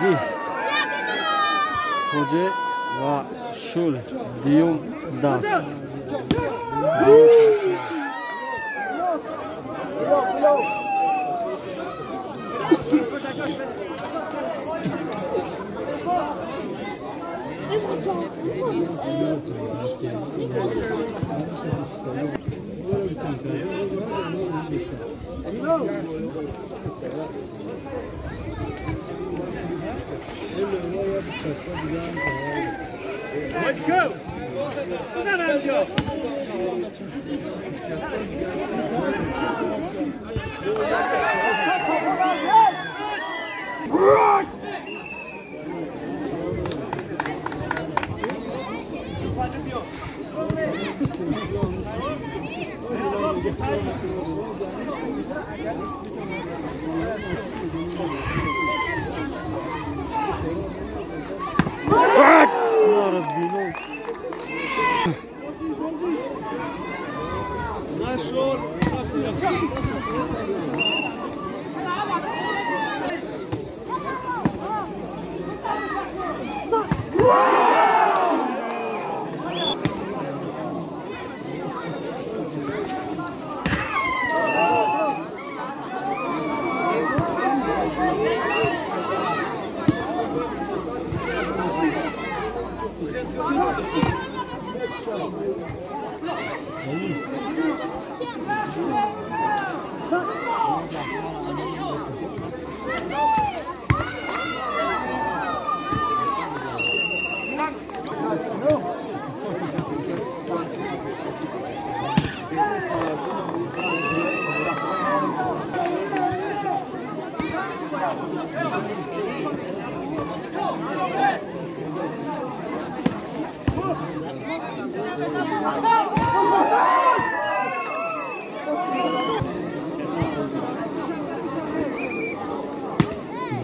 Бозӣ Хоҷа ва Шул дуюм даст. Let's go!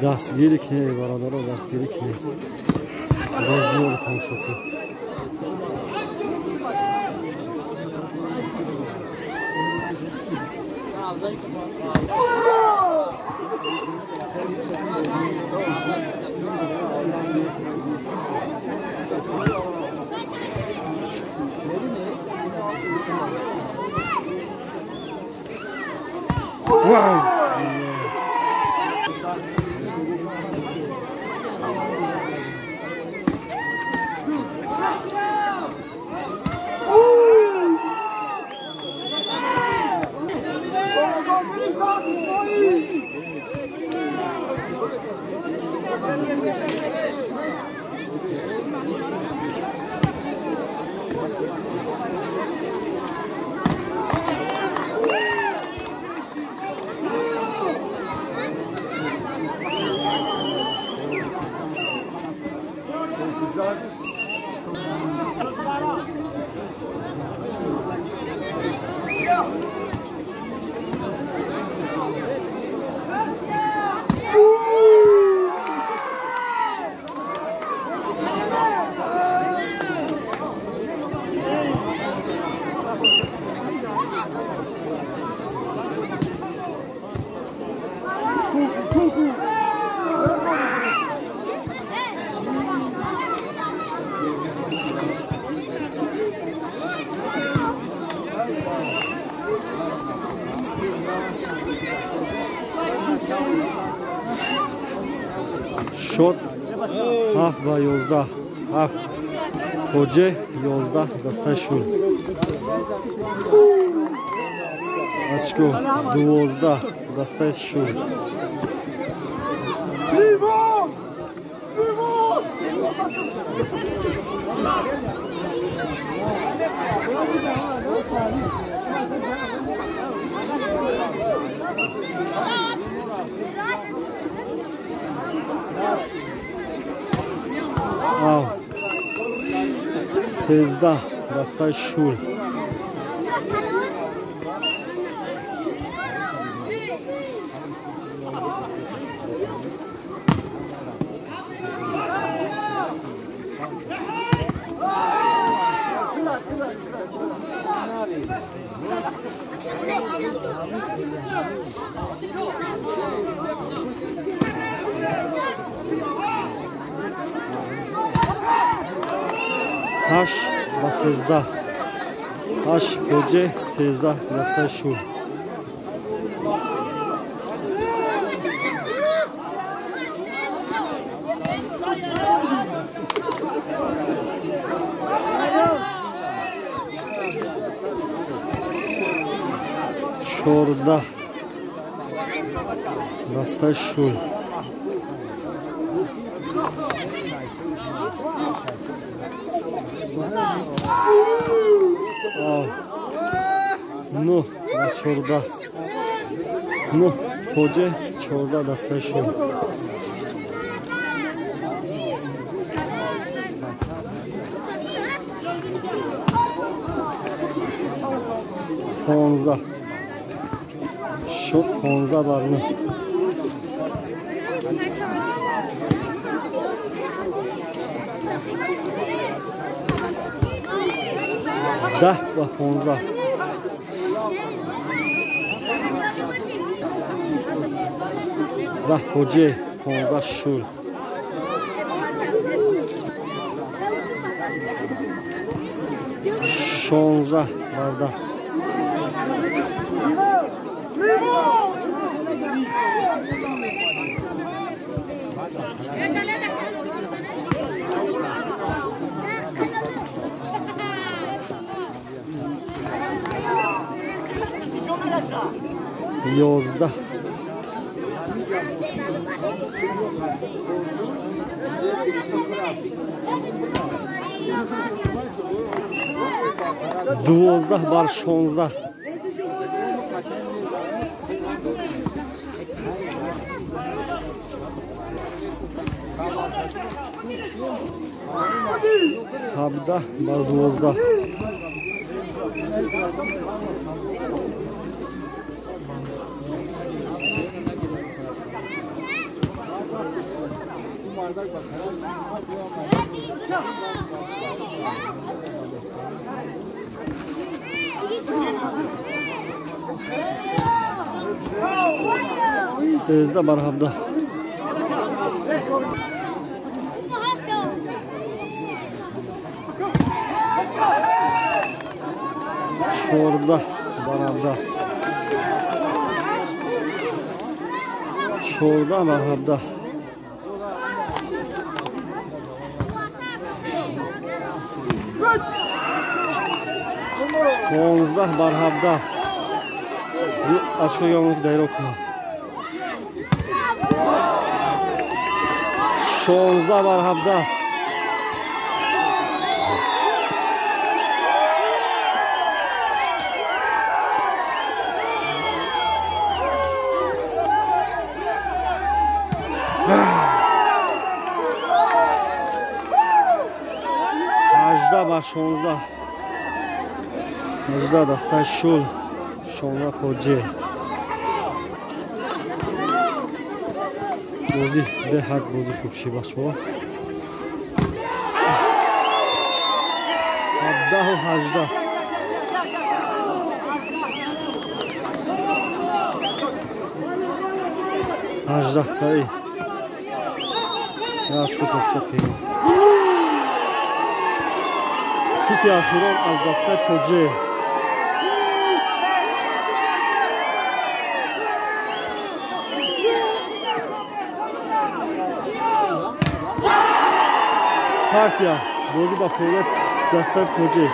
Дастгирӣ кунед, бародаро, дастгирӣ кунед. Бозиёро тамошо кунед. Wow! Шот 7-11, 7 Хоҷа, 11 дастаи Шул. Очко 12 дастаи Шул. Ав 13 дастаи Шул. 8 ба 13. 8 поҷе, 13 дастаи Шур. 14 дастаи Шур. 9 ба 14. 9 поҷе, 14 дастаи Шур. 15 шуд, 15 бар 9. 10 ба 15. 10 поҷе, 15 Шур. 16 бар 10. 11. 12 бар 16. 17 бар 12. 13 бар 17. 14 бар 17. 14 бар 17. 15 бар 17. Очко ёмок дайро кунам. 16 бар 17. 18 бар 16. 18 дастаи Шур, 16 поҷе. Бозӣ беҳад бозӣ хуб ши, бачаҳо. 17 ва 18. 18 таи яшку тофта қима. Тӯпи ахирон аз дастаи поҷе. Партия бозӣ ба фоидаи дастаи поҷе.